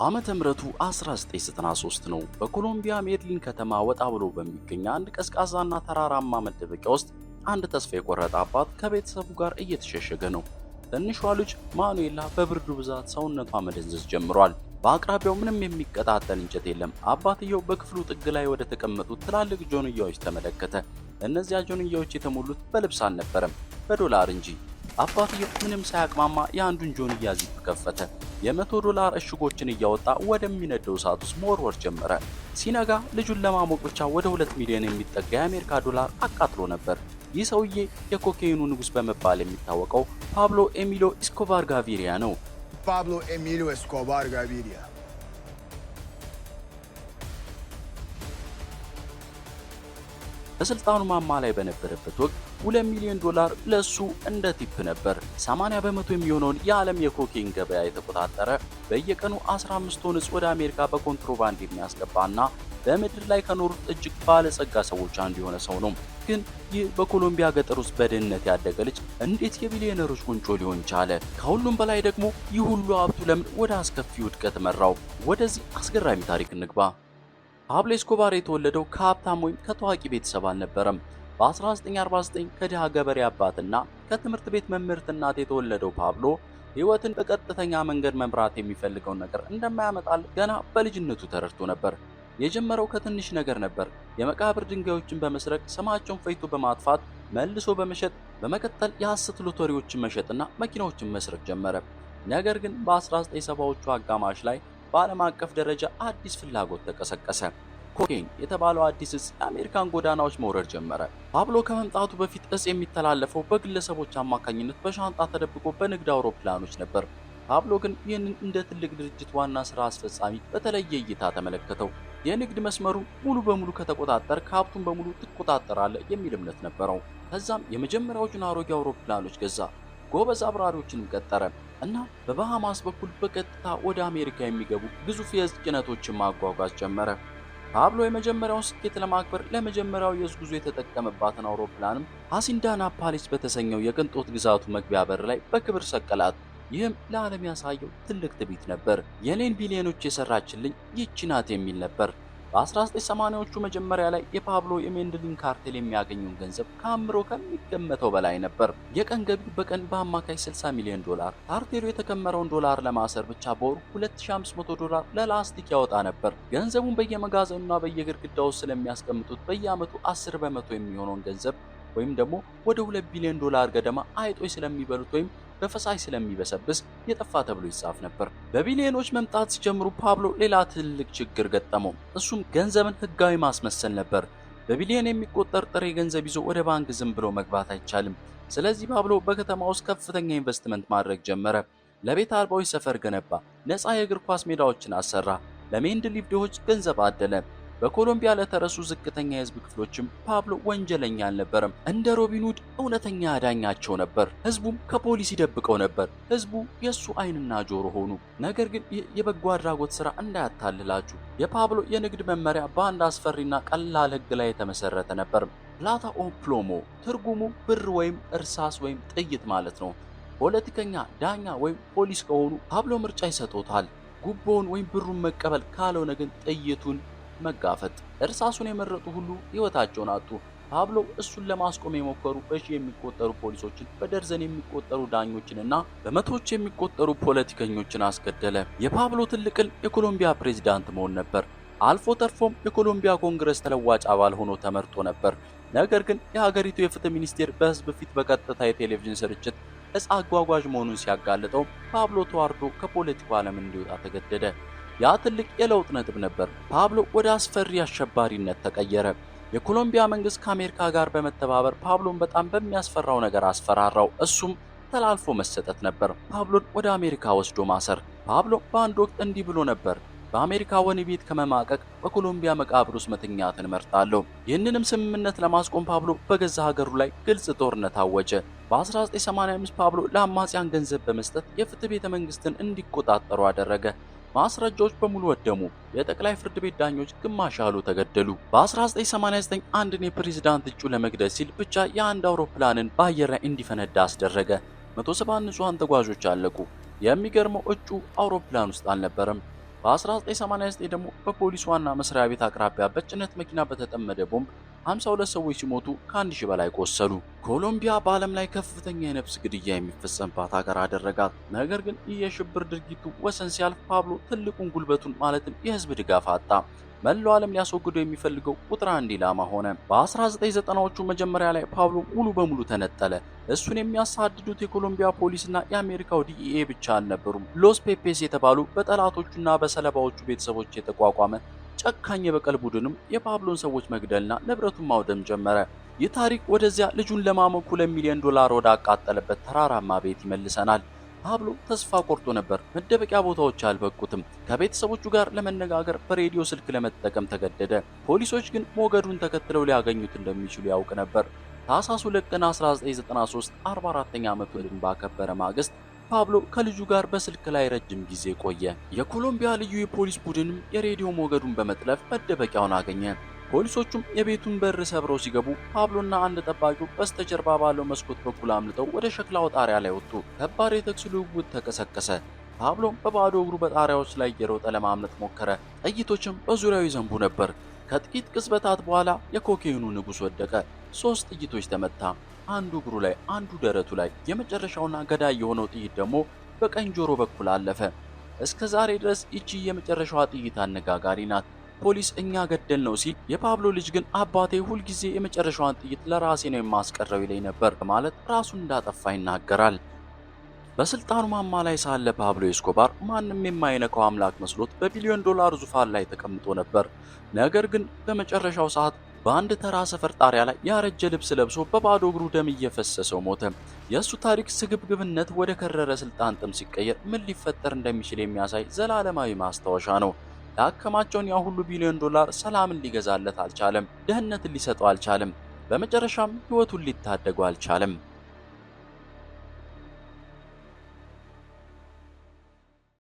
ዓመተ ምህረቱ 1993 ነው። በኮሎምቢያ ሜድሊን ከተማ ወጣ ብሎ በሚገኝ አንድ ቀዝቃዛና ተራራማ መደበቂያ ውስጥ አንድ ተስፋ የቆረጠ አባት ከቤተሰቡ ጋር እየተሸሸገ ነው። ትንሿ ልጅ ማኑኤላ በብርዱ ብዛት ሰውነቷ መደንዘዝ ጀምሯል። በአቅራቢያው ምንም የሚቀጣጠል እንጨት የለም። አባትየው በክፍሉ ጥግ ላይ ወደ ተቀመጡት ትላልቅ ጆንያዎች ተመለከተ። እነዚያ ጆንያዎች የተሞሉት በልብስ አልነበረም፣ በዶላር እንጂ። አባትየው ምንም ሳያቅማማ የአንዱን ጆንያ ዚፕ ከፈተ። የ100 ዶላር እሽጎችን እያወጣ ወደሚነደው እሳት ውስጥ መወርወር ጀመረ። ሲነጋ ልጁን ለማሞቅ ብቻ ወደ 2 ሚሊዮን የሚጠጋ የአሜሪካ ዶላር አቃጥሎ ነበር። ይህ ሰውዬ የኮኬይኑ ንጉሥ በመባል የሚታወቀው ፓብሎ ኤሚሊዮ ኢስኮባር ጋቪሪያ ነው። Pablo Emilio Escobar Gaviria. በስልጣኑ ማማ ላይ በነበረበት ወቅት 2 ሚሊዮን ዶላር ለእሱ እንደ tip ነበር። 80% የሚሆነውን የዓለም የኮኬን ገበያ የተቆጣጠረ፣ በየቀኑ 15 ቶን እጽ ወደ አሜሪካ በኮንትሮባንድ የሚያስገባና በምድር ላይ ከኖሩት እጅግ ባለጸጋ ሰዎች አንዱ የሆነ ሰው ነው። ግን ይህ በኮሎምቢያ ገጠር ውስጥ በድህነት ያደገ ልጅ እንዴት የቢሊዮነሮች ቁንጮ ሊሆን ቻለ? ከሁሉም በላይ ደግሞ ይህ ሁሉ ሀብቱ ለምን ወደ አስከፊ ውድቀት መራው? ወደዚህ አስገራሚ ታሪክ እንግባ። ፓብሎ ኤስኮባር የተወለደው ከሀብታም ወይም ከታዋቂ ቤተሰብ አልነበረም። በ1949 ከድሃ ገበሬ አባትና ከትምህርት ቤት መምህርት እናት የተወለደው ፓብሎ ሕይወትን በቀጥተኛ መንገድ መምራት የሚፈልገውን ነገር እንደማያመጣል ገና በልጅነቱ ተረድቶ ነበር። የጀመረው ከትንሽ ነገር ነበር። የመቃብር ድንጋዮችን በመስረቅ፣ ስማቸውን ፈጭቶ በማጥፋት መልሶ በመሸጥ፣ በመቀጠል የሐሰት ሎተሪዎችን መሸጥና መኪናዎችን መስረቅ ጀመረ። ነገር ግን በ1970ዎቹ አጋማሽ ላይ በዓለም አቀፍ ደረጃ አዲስ ፍላጎት ተቀሰቀሰ። ኮኬን የተባለው አዲስ እጽ የአሜሪካን ጎዳናዎች መውረር ጀመረ። ፓብሎ ከመምጣቱ በፊት እጽ የሚተላለፈው በግለሰቦች አማካኝነት በሻንጣ ተደብቆ በንግድ አውሮፕላኖች ነበር። ፓብሎ ግን ይህንን እንደ ትልቅ ድርጅት ዋና ስራ አስፈጻሚ በተለየ እይታ ተመለከተው። የንግድ መስመሩን ሙሉ በሙሉ ከተቆጣጠርክ ሀብቱን በሙሉ ትቆጣጠራለህ የሚል እምነት ነበረው። ከዛም የመጀመሪያዎቹን አሮጌ አውሮፕላኖች ገዛ። ጎበዝ አብራሪዎችንም ቀጠረ እና በባሃማስ በኩል በቀጥታ ወደ አሜሪካ የሚገቡ ግዙፍ የእጽ ጭነቶችን ማጓጓዝ ጀመረ። ፓብሎ የመጀመሪያውን ስኬት ለማክበር ለመጀመሪያው የእጽ ጉዞ የተጠቀመባትን አውሮፕላንም ሀሲንዳ ናፖሊስ በተሰኘው የቅንጦት ግዛቱ መግቢያ በር ላይ በክብር ሰቀላት። ይህም ለዓለም ያሳየው ትልቅ ትዕቢት ነበር። የኔን ቢሊዮኖች የሰራችልኝ ይህቺ ናት የሚል ነበር። በ1980ዎቹ መጀመሪያ ላይ የፓብሎ የሜንድሊን ካርቴል የሚያገኘውን ገንዘብ ከአእምሮ ከሚገመተው በላይ ነበር። የቀን ገቢ በቀን በአማካይ 60 ሚሊዮን ዶላር። ካርቴሉ የተከመረውን ዶላር ለማሰር ብቻ በወር 2500 ዶላር ለላስቲክ ያወጣ ነበር። ገንዘቡን በየመጋዘኑና በየግድግዳው ስለሚያስቀምጡት በየዓመቱ 10% የሚሆነውን ገንዘብ ወይም ደግሞ ወደ 2 ቢሊዮን ዶላር ገደማ አይጦች ስለሚበሉት ወይም በፈሳሽ ስለሚበሰብስ የጠፋ ተብሎ ይጻፍ ነበር። በቢሊዮኖች መምጣት ሲጀምሩ ፓብሎ ሌላ ትልቅ ችግር ገጠመው። እሱም ገንዘብን ህጋዊ ማስመሰል ነበር። በቢሊዮን የሚቆጠር ጥሬ ገንዘብ ይዞ ወደ ባንክ ዝም ብሎ መግባት አይቻልም። ስለዚህ ፓብሎ በከተማ ውስጥ ከፍተኛ ኢንቨስትመንት ማድረግ ጀመረ። ለቤት አልባዎች ሰፈር ገነባ፣ ነፃ የእግር ኳስ ሜዳዎችን አሰራ፣ ለሜንድሊን ድሆች ገንዘብ አደለ። በኮሎምቢያ ለተረሱ ዝቅተኛ የህዝብ ክፍሎችም ፓብሎ ወንጀለኛ አልነበረም። እንደ ሮቢን ሁድ እውነተኛ ዳኛቸው ነበር። ህዝቡም ከፖሊስ ይደብቀው ነበር። ህዝቡ የእሱ አይንና ጆሮ ሆኑ። ነገር ግን ይህ የበጎ አድራጎት ስራ እንዳያታልላችሁ። የፓብሎ የንግድ መመሪያ በአንድ አስፈሪና ቀላል ህግ ላይ የተመሰረተ ነበር። Plata o plomo፣ ትርጉሙ ብር ወይም እርሳስ ወይም ጥይት ማለት ነው። ፖለቲከኛ፣ ዳኛ ወይም ፖሊስ ከሆኑ ፓብሎ ምርጫ ይሰጦታል። ጉቦውን ወይም ብሩን መቀበል፣ ካልሆነ ግን ጥይቱን መጋፈጥ። እርሳሱን የመረጡ ሁሉ ህይወታቸውን አጡ። ፓብሎ እሱን ለማስቆም የሞከሩ በሺ የሚቆጠሩ ፖሊሶችን፣ በደርዘን የሚቆጠሩ ዳኞችንና በመቶዎች የሚቆጠሩ ፖለቲከኞችን አስገደለ። የፓብሎ ትልቅ ህልም የኮሎምቢያ ፕሬዚዳንት መሆን ነበር። አልፎ ተርፎም የኮሎምቢያ ኮንግረስ ተለዋጭ አባል ሆኖ ተመርጦ ነበር። ነገር ግን የሀገሪቱ የፍትህ ሚኒስቴር በህዝብ ፊት በቀጥታ የቴሌቪዥን ስርጭት እጽ አጓጓዥ መሆኑን ሲያጋልጠው ፓብሎ ተዋርዶ ከፖለቲካው ዓለም እንዲወጣ ተገደደ። ያ ትልቅ የለውጥ ነጥብ ነበር። ፓብሎ ወደ አስፈሪ አሸባሪነት ተቀየረ። የኮሎምቢያ መንግስት ከአሜሪካ ጋር በመተባበር ፓብሎን በጣም በሚያስፈራው ነገር አስፈራራው። እሱም ተላልፎ መሰጠት ነበር። ፓብሎን ወደ አሜሪካ ወስዶ ማሰር። ፓብሎ በአንድ ወቅት እንዲህ ብሎ ነበር፦ "በአሜሪካ ወህኒ ቤት ከመማቀቅ በኮሎምቢያ መቃብር ውስጥ መተኛትን እመርጣለሁ።" ይህንንም ስምምነት ለማስቆም ፓብሎ በገዛ ሀገሩ ላይ ግልጽ ጦርነት አወጀ። በ1985 ፓብሎ ለአማጽያን ገንዘብ በመስጠት የፍትህ ቤተ መንግስትን እንዲቆጣጠሩ አደረገ። ማስረጃዎች በሙሉ ወደሙ። የጠቅላይ ፍርድ ቤት ዳኞች ግማሽ ያህሉ ተገደሉ። በ1989 አንድን የፕሬዝዳንት እጩ ለመግደል ሲል ብቻ የአንድ አውሮፕላንን በአየር ላይ እንዲፈነዳ አስደረገ። 170 ንጹሐን ተጓዦች አለቁ። የሚገርመው እጩ አውሮፕላን ውስጥ አልነበረም። በ1989 ደግሞ በፖሊስ ዋና መስሪያ ቤት አቅራቢያ በጭነት መኪና በተጠመደ ቦምብ 52 ሰዎች ሲሞቱ ከ1000 በላይ ቆሰሉ። ኮሎምቢያ በዓለም ላይ ከፍተኛ የነፍስ ግድያ የሚፈጸምባት ሀገር አደረጋት። ነገር ግን ይህ የሽብር ድርጊቱ ወሰን ሲያልፍ ፓብሎ ትልቁን ጉልበቱን ማለትም የህዝብ ድጋፍ አጣ። መላው ዓለም ሊያስወግደው የሚፈልገው ቁጥር አንድ ኢላማ ሆነ። በ1990ዎቹ መጀመሪያ ላይ ፓብሎ ሙሉ በሙሉ ተነጠለ። እሱን የሚያሳድዱት የኮሎምቢያ ፖሊስና የአሜሪካው ዲኢኤ ብቻ አልነበሩም። ሎስ ፔፔስ የተባሉ በጠላቶቹና በሰለባዎቹ ቤተሰቦች የተቋቋመ ጨካኝ የበቀል ቡድንም የፓብሎን ሰዎች መግደልና ንብረቱን ማውደም ጀመረ። ይህ ታሪክ ወደዚያ ልጁን ለማሞቅ 2 ሚሊዮን ዶላር ወደ አቃጠለበት ተራራማ ቤት ይመልሰናል። ፓብሎ ተስፋ ቆርጦ ነበር። መደበቂያ ቦታዎች አልበቁትም። ከቤተሰቦቹ ጋር ለመነጋገር በሬዲዮ ስልክ ለመጠቀም ተገደደ። ፖሊሶች ግን ሞገዱን ተከትለው ሊያገኙት እንደሚችሉ ያውቅ ነበር። ታህሳስ 2 ቀን 1993 44ኛ ዓመቱን ባከበረ ማግስት ፓብሎ ከልጁ ጋር በስልክ ላይ ረጅም ጊዜ ቆየ። የኮሎምቢያ ልዩ የፖሊስ ቡድንም የሬዲዮ ሞገዱን በመጥለፍ መደበቂያውን አገኘ። ፖሊሶቹም የቤቱን በር ሰብረው ሲገቡ ፓብሎና አንድ ጠባቂው በስተጀርባ ባለው መስኮት በኩል አምልጠው ወደ ሸክላው ጣሪያ ላይ ወጡ። ከባድ የተኩስ ልውውጥ ተቀሰቀሰ። ፓብሎም በባዶ እግሩ በጣሪያዎች ላይ እየሮጠ ለማምለጥ ሞከረ። ጥይቶችም በዙሪያው ይዘንቡ ነበር። ከጥቂት ቅጽበታት በኋላ የኮኬይኑ ንጉሥ ወደቀ። 3 ጥይቶች ተመታ። አንዱ እግሩ ላይ፣ አንዱ ደረቱ ላይ፣ የመጨረሻውና ገዳይ የሆነው ጥይት ደግሞ በቀኝ ጆሮ በኩል አለፈ። እስከ ዛሬ ድረስ ይቺ የመጨረሻዋ ጥይት አነጋጋሪ ናት። ፖሊስ እኛ ገደል ነው ሲል፣ የፓብሎ ልጅ ግን አባቴ ሁልጊዜ የመጨረሻዋን ጥይት ለራሴ ነው የማስቀረው ይለኝ ነበር በማለት ራሱን እንዳጠፋ ይናገራል። በስልጣኑ ማማ ላይ ሳለ ፓብሎ ኤስኮባር ማንም የማይነካው አምላክ መስሎት በቢሊዮን ዶላር ዙፋን ላይ ተቀምጦ ነበር። ነገር ግን በመጨረሻው ሰዓት በአንድ ተራ ሰፈር ጣሪያ ላይ ያረጀ ልብስ ለብሶ በባዶ እግሩ ደም እየፈሰሰው ሞተ። የእሱ ታሪክ ስግብግብነት ወደ ከረረ ስልጣን ጥም ሲቀየር ምን ሊፈጠር እንደሚችል የሚያሳይ ዘላለማዊ ማስታወሻ ነው። ያከማቸውን ያ ሁሉ ቢሊዮን ዶላር ሰላምን ሊገዛለት አልቻለም። ደህንነትን ሊሰጠው አልቻለም። በመጨረሻም ህይወቱን ሊታደገው አልቻለም።